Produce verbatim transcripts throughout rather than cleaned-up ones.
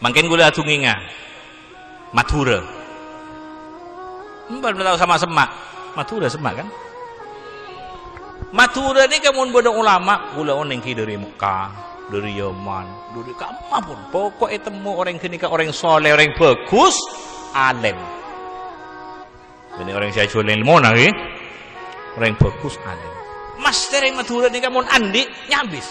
Mangkèn kaulâ adhungènga Madhurâ. Empon tao semma'-semma'. Madhurâ semma', kan? Madhurâ nèka mon bâdâ ulama, kaulâ onèng ghi' dâri Mekkah, dâri Yaman, dâri kamma pon. Pokok ètemmo orèng ghânèka orèng soleh, orèng bhâghus, alèm. Bânnè orèng sè ajhuwâl èlmona, ghi. Orèng bhâghus, alèm. Mastè orèng Madhurâ nèka mon andi', nyabis.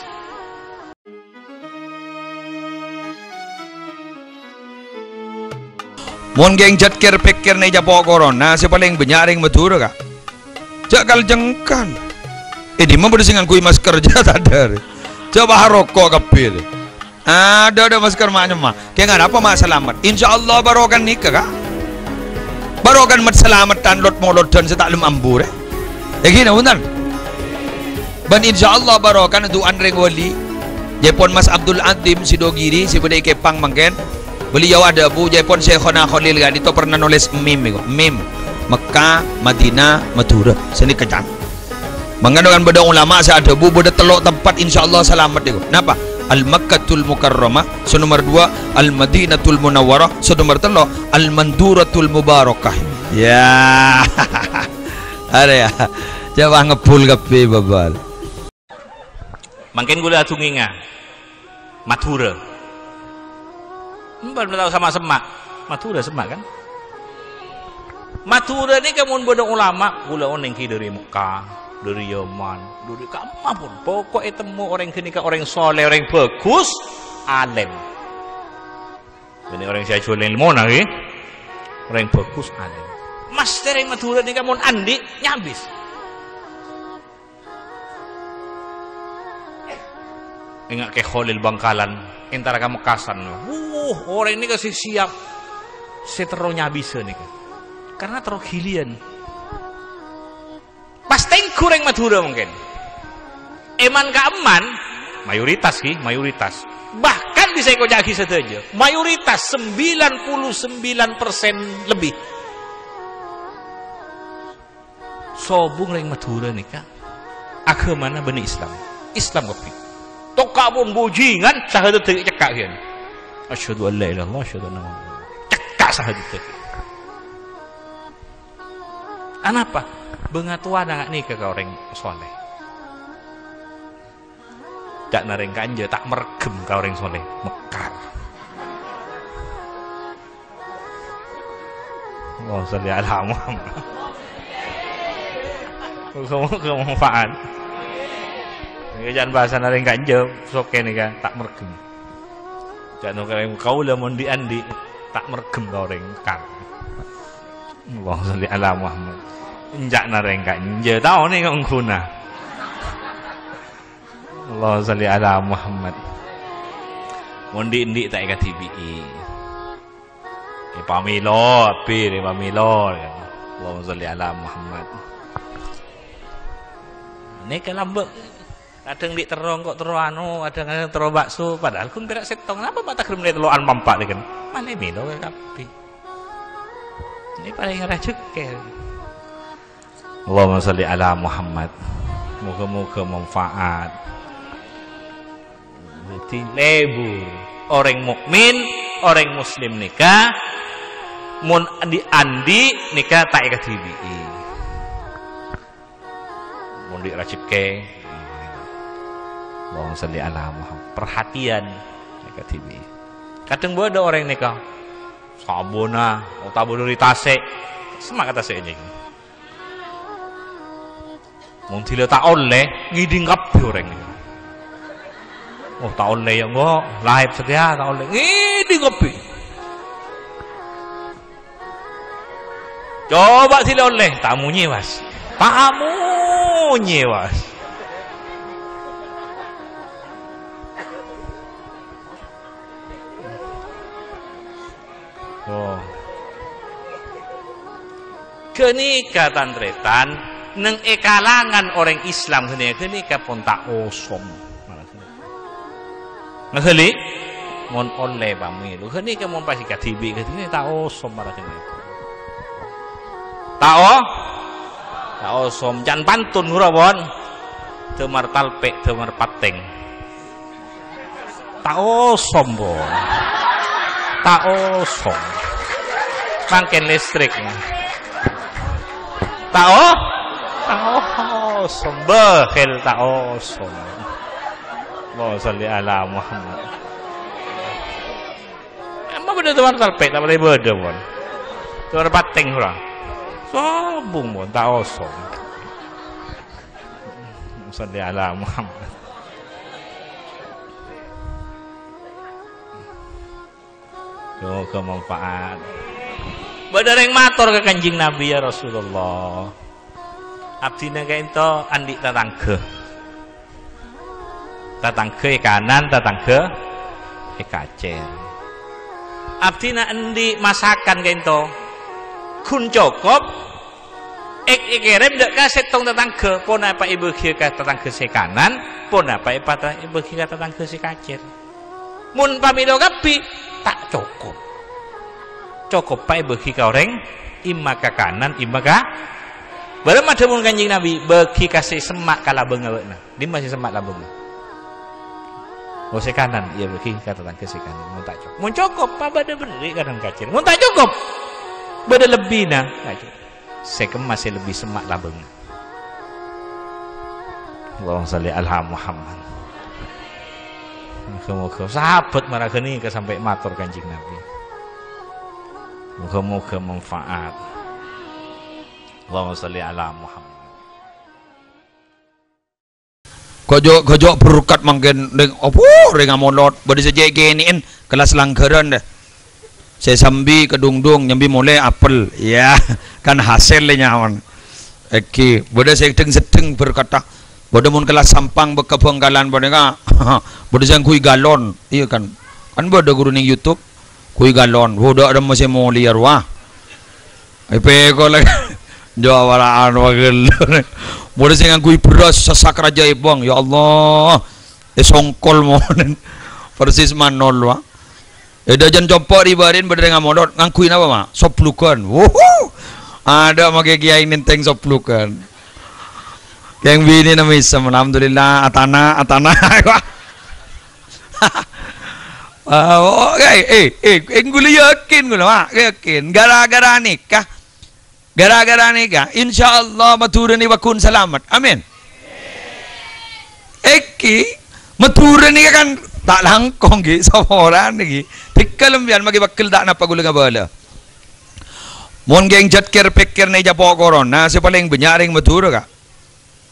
Mon ghi' jhât kèr-pèkkèr nè capo' corona, sè palèng bânnya' rèng Madhurâ, Ka'. Jhâ' kal-jengkal. È dimma bâdâ sè ngangghuy masker, jhâ' tadâ'. Jhâ' pas aroko' kabbhi. Adâ', adâ' masker ma' nyemma. Kèng arapa ma' salamet? Insyaallah barokah nèka, Ka'. Barokah mat salamet tan lot-molodhân sè ta' lem ambu rè. È ghina, bhunten. Bân insyaallah barokah du'ana rèng wali. Jhâpon Mas Abdul Adim Sidogiri sè bâdâ è Kepang mangkèn. Beliau adhâbu, jhâpon Syaikhona Khalil ka'dinto pernah nolès mim, èko. Mim. Mekkah, Madinah, Madhurâ. Sè nèka can. Mangkana kan bâdâ ulama sè adhâbu bâdâ tello' tempat insyaallah salamet nèko. Napa? Al-Makkatul Mukarramah, sè nomer dua, Al-Madinatul Munawwarah, sè nomer tello', Al-Manduratul Mubarakah. Ya. Arèya. Coba ngebbhul kabbhi, babal. Mangkèn kaulâ adhungènga Madhurâ. Empon tao semma'-semma'. Madhurâ semma', kan? Madhurâ nèka mon bâdâ ulama, kaulâ onèng ghi' dâri Mekkah, dâri Yaman, dâri kamma pon. Pokok ètemmo orèng ghânèka orèng soleh, orèng bhâghus, alèm. Bânnè orèng sè ajhuwâl èlmona, ghi. Orèng bhâghus, alèm. Mastè orèng Madhurâ nèka mon andi', nyabis. Enga' Kè Kholil Bangkalan, entara ka Mekkasan. Wuh, orèng nèka sè siap, sè terro nyabisa nèka. Karena terro ghiliyân. Pas tèngghu rèng Madhurâ mungkin. Èman ka'emman, mayoritas ghi, mayoritas. Bahkan bisa èkoca'aghi sadhâjâ. Mayoritas, sembilan puluh sembilan persen lebih. Sobung rèng Madhurâ nèka aghâmana bânnè Islam. Islam kabbhi. Tokka' pon bhâjingan sahadâddhâ cekka' ghiyân. Asyhadu an la ilaha illallah, asyhadu anna Muhammadan. Cekka' sahadâddhâ. Anapa? Bângatowana nga' nèka ka orèng soleh. Ca'na rèng kanja ta' mergem ka orèng soleh. Mekar. Allahumma sholli ala Muhammad. Muga-muga manfaat. Nèka jhân bhâsana rèng kanja, sokè nèka ta' mergem. Jhân orèng kaulâ mon dhi'-andhi' ta' mergem ka orèng mekar. Allahumma sholli ala Muhammad. Enjâ'na rèng kanja, taoné kok ngguna. Allahumma sholli ala Muhammad. Mon dhi'-andhi' ta' èkadhibi'i. Èpamèlo, abbi, èpamèlo. Allahumma sholli ala Muhammad. Nèka lambâ'. Kadhâng dhi' terro, engko' terro anu, kadhâng-kadhâng terro bakso, padahal ghun pèra' sèttong. Napa ma' ta' ghârem lè tello'an mampa' lè kan? Malè mèlo kabbhi. Ini palèng rajhekkè. Allahumma sholli ala Muhammad. Moga-moga manfaat. Dhâddhi lebur. Orèng mukmin, orèng muslim nèka mon dhi'-andhi' nèka ta' èkadhibi'i. Mon dhi' rajhekkè. Allahumma sholli ala Muhammad. Perhatian èkadhibi'i. Kadhâng bâdâ orèng nèka sabâna otabâ dâri tasè'. Sema' ka tasè' nèka. Mon dhilâ ta' ollè, ngèdhing kabbhi orèng. Oh, ta' ollè ya, engko'. Laèp satèya ta' ollè. Ngèdhing kabbhi. Coba dhilâ ollè, ta' monyè, Mas. Ta' monyè, Mas. Oh. Ghânèka, tan-tarètan, neng è kalangan orèng Islam ghânèka, ghânèka pon ta' osom. Ngaghâli? Mon ollè pamèlo. Ghânèka mon pas èkadhibi', ghânèka ta' osom mara ghânèka. Ta' o-, ta' osom. Can pantun ghuru, pon. Dâmar talpè', dâmar patèng. Ta' osom, pon. Ta' osom. Mangkèn listrik. Ta' o-, ta' osom. Bâhèl ta' osom. Allahumma shalli ala Muhammad. Emang bâdâ towar talpèk, ta' patè bâdâ, pon. Towar patèng, ora. Sobung, pon, ta' osom. Shalli ala Muhammad. Moga manfaat. Bâdâ rèng mator ka Kanjeng Nabi, "Ya Rasulullah, abdhina ka'ènto andi' tatangghâ. Tatangghâ è kanan, tatangghâ è kacèr. Abdhina andi' masakan ka'ènto. Ghun cokop èk-, èkèrèm dâ' ka sèttong tatangghâ, ponapa èbâghi ka tatangghâ sè kanan, ponapa èpata-, èbâghi ka tatangghâ sè kacèr." Mon pamèlo kabbhi, ta' cokop. Cokop paè bâgi ka orèng, imma ka kanan, imma ka, bârâmma dhâbuna Kanjeng Nabi, "Bâgi ka sè semma' ka labângnga bâ'na." Dimma sè semma' labângnga? Oh, sè kanan, iyâ, bâgi ka tatangghâ sè kanan. Mon ta' cokop, mon cokop, pabâdâ bherri' kanan kacèr. Mon ta' cokop, bâdâ lebbina. Ta' cokop. Sè kemma sè lebbi semma' labângnga. Allahumma shalli ala Muhammad. Moga-moga sahabat mara ghânèka sampè' mator Kanjeng Nabi. Moga-moga manfaat. Allahumma shalli ala Muhammad. Ghojo'-ghojo' berkat mangkèn rèng, opo, rèng amolod. Bâdâ sè cè' kènè'èn, kellas langghârân, dâ. Sè sambi kadhungdhung, nyambi molè apel. Iyâ, kan hasèl lè nyaman. Èngghi, bâdâ sè dhâng-seddhâng berkatta. Bâdâ mon kellas Sampang bâkka Bhângkalan panèka. Bâdâ sè ngangghuy galon. Iyâ kan. Kan bâdâ ghuru nèng YouTube. Ngangghuy galon. Wah, dâ' remma sè molèya rowa. Èpèkol lagi. Jawara'an wagel. Bâdâ sè ngangghuy bherrâs sasak rajâ èbâng. Ya Allah. Èsongkol mon. Persis manol, wa. È, dâjân compo' ri-bâri'ân bâdâ rèng amolod. Ngangghuy napa, Ma'? Sobblughân. Wuhu. Adâ' makè kèyaè nèntèng sobblughân. Kèng binèna mèsem, alhamdulillah. Atana, atana. Ah, oh, eh, eh, eh, eh, ghulâ yakin ghulâ, Ma', yakin. Gara-gara nèka, gara-gara nèka, insyaallah Madhurâ nèka pagghun salamet. Amin. Èngghi, Madhurâ nèka kan ta' langkong, ghi, saporana, ghi. Dhika lambiyân makè pegghel ta' napa ghulâ ngabâlâ. Mon ghi' jhât kèr-pèkkèr nèka capo' corona, sè palèng bânnya' rèng Madhurâ, Ka'.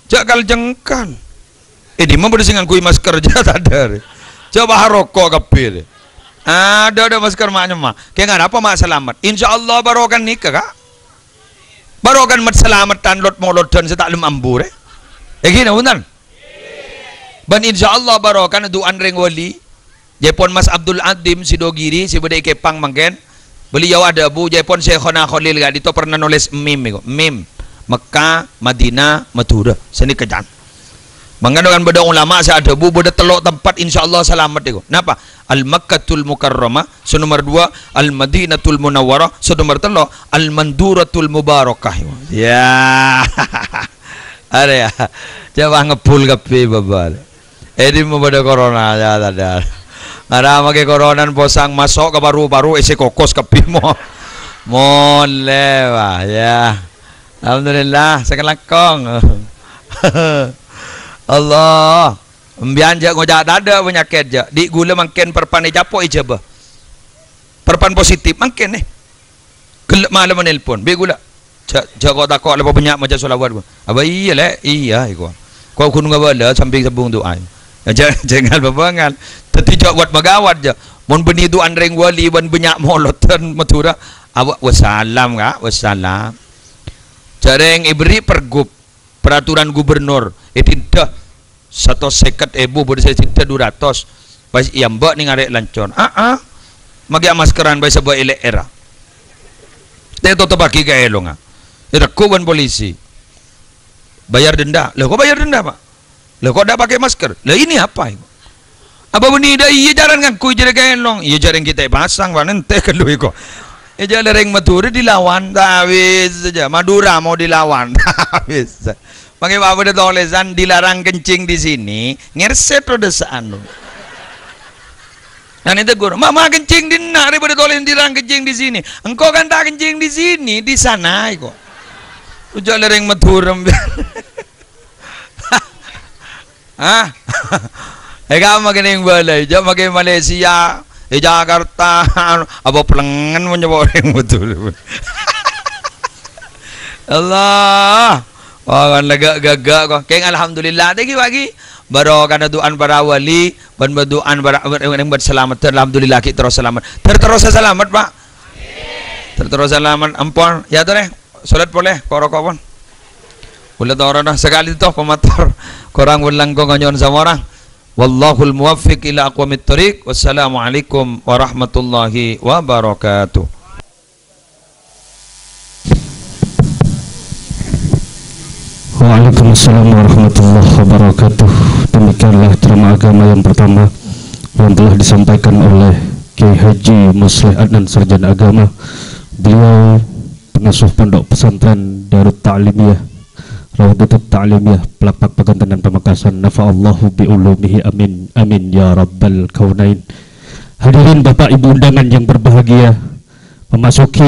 Jhâ' kal-jengkal. È, dimma bâdâ sè ngangghuy masker, jhâ' tadâ'. Jhâ' bâ' roko' kabbhi. Adâ', adâ' masker ma' nyemma. Kèng arapa ma' salamet? Insyaallah barokah nèka, Ka'. Barokah mat-salameddhân lod-molodhân sè ta' lem ambu rè. Èngghi, napa bhunten? Bân insyaallah barokah du'ana rèng wali. Jâèpon Mas Abdul Adim Sidogiri sè bâdâ è Kepang mangkèn, beliau adhâbu, jâèpon Syaikhona Kholil ka'dinto pernah nolès mim iku. Mim. Mekkah, Madinah, Madhurâ. Sanèka can. Mangkana kan bâdâ ulama sè adhâbu bâdâ tello' tempat insyaallah salamet iku. Napa? Al-Makkatul Mukarramah, sè nomer dua, Al-Madinatul Munawwarah, sè nomer tello', Al-Manduratul Mubarakah. Ya. Arèya. Coba ngebbhul kabbhi, Bapak. È, dimma bâdâ corona, ya, tadâ'. Ngara makè coronan posang maso' ka paru-paru, èsè kokos kabbhi mo-, molè, wah, ya. Alhamdulillah, sè kalangkong. Allah. Embiyân jhâ' ngoca' tadâ' panyakèt, jhâ'. Dhi' ghulâ mangkèn parpana ècapo' è Jhâbâ. Parpan positif mangkèn, eh. Ghellâ' malemma nelpon, "Bi' ghulâ." Jhâ', jhâ' ko'-tako' la pabânnya' maca sholawat, ko'. "Apa iyâ, Lè'?" "Iyâ," iko. "Ko' ghun ngabâlâ sampèng sebbhung du'a." Jhâ', jhâ' ngal-bâbângal. Dhâddhi jhâ' wat-magawat, jhâ'. Mon bânnè du'ana rèng wali bân bânnya' molodhân Madhurâ, apa, "Wassalam, Ka', wassalam." Jhâ' rèng èberri' pergub, peraturan gubernur, èdinda. Satos sèket èbu, bâdâ sè sèdhâ du ratos. Pas èyambâ' nèng arè' lancor. "Aa, makè maskeran, pas sabâ' è lè'èrra. Tè' totobhâghi ka èlongnga. Ètegghu' bân polisi. Bayar denda." "Lha, ko' bayar denda, Pak?" "Lha, ko' ndak pakai masker?" "Lah, ini apa ini?" "Apa bânnè dâ' iyâ carana ngangghuy jârèya ka èlong?" "Iyâ, jhâ' rèng kita pasang, Pak, nèntè ghâllu iko." È, jhâ' la rèng Madhurâ dilawan, ta' bisa jhâ'. Madura mau dilawan, ta' bisa. Makè bâdâ tolèsan, "Dilarang kencing di sini, ngerset roda seanu." Nah, nèngghu, "Ma', ma' kencing dinna'?" Arè padâ tolè ndirang kencing di sini. Engko' kan ta' kencing di sini, di sana iko. Ojo' lèrèng Madhurâ. Hah? È kamma kènèng bâlâi, jhâ' makè Malaysia, è Jakarta, apa pelengen mon nyopo orèng betul. Allah. Wah, kan lega gaga kok. Kèng alhamdulillah, thank you, Pak Ki. Barokana du'an para wali, bân du'an para, bân, bân, bân salamet, alhamdulillah, ghi' terros salamet. Ter-, terros salamet, Pak. Ter-, terros salamet, ampon. Ya, to, rè. Salat polè, ko-, roko' pon. Kaulâ toro, nah, sakalè to pamator. Korang bân langkong nyo'on samorang. Wallahul muwaffiq ila aqwamit thoriq. Wassalamualaikum warahmatullahi wabarakatuh. Waalaikumsalam warahmatullahi wabarakatuh. Demikianlah ceramah agama yang pertama yang telah disampaikan oleh Kiai Haji Musleh Adnan, Sarjana Agama. Beliau pengasuh Pondok Pesantren Darut Ta'limiyah, Raudhatut Ta'limiyah, Pelapak, Pegantenan, Pamekasan. Nafa'allahu bi ulumihi, amin, amin, ya rabbal kaunain. Hadirin Bapak Ibu undangan yang berbahagia, memasuki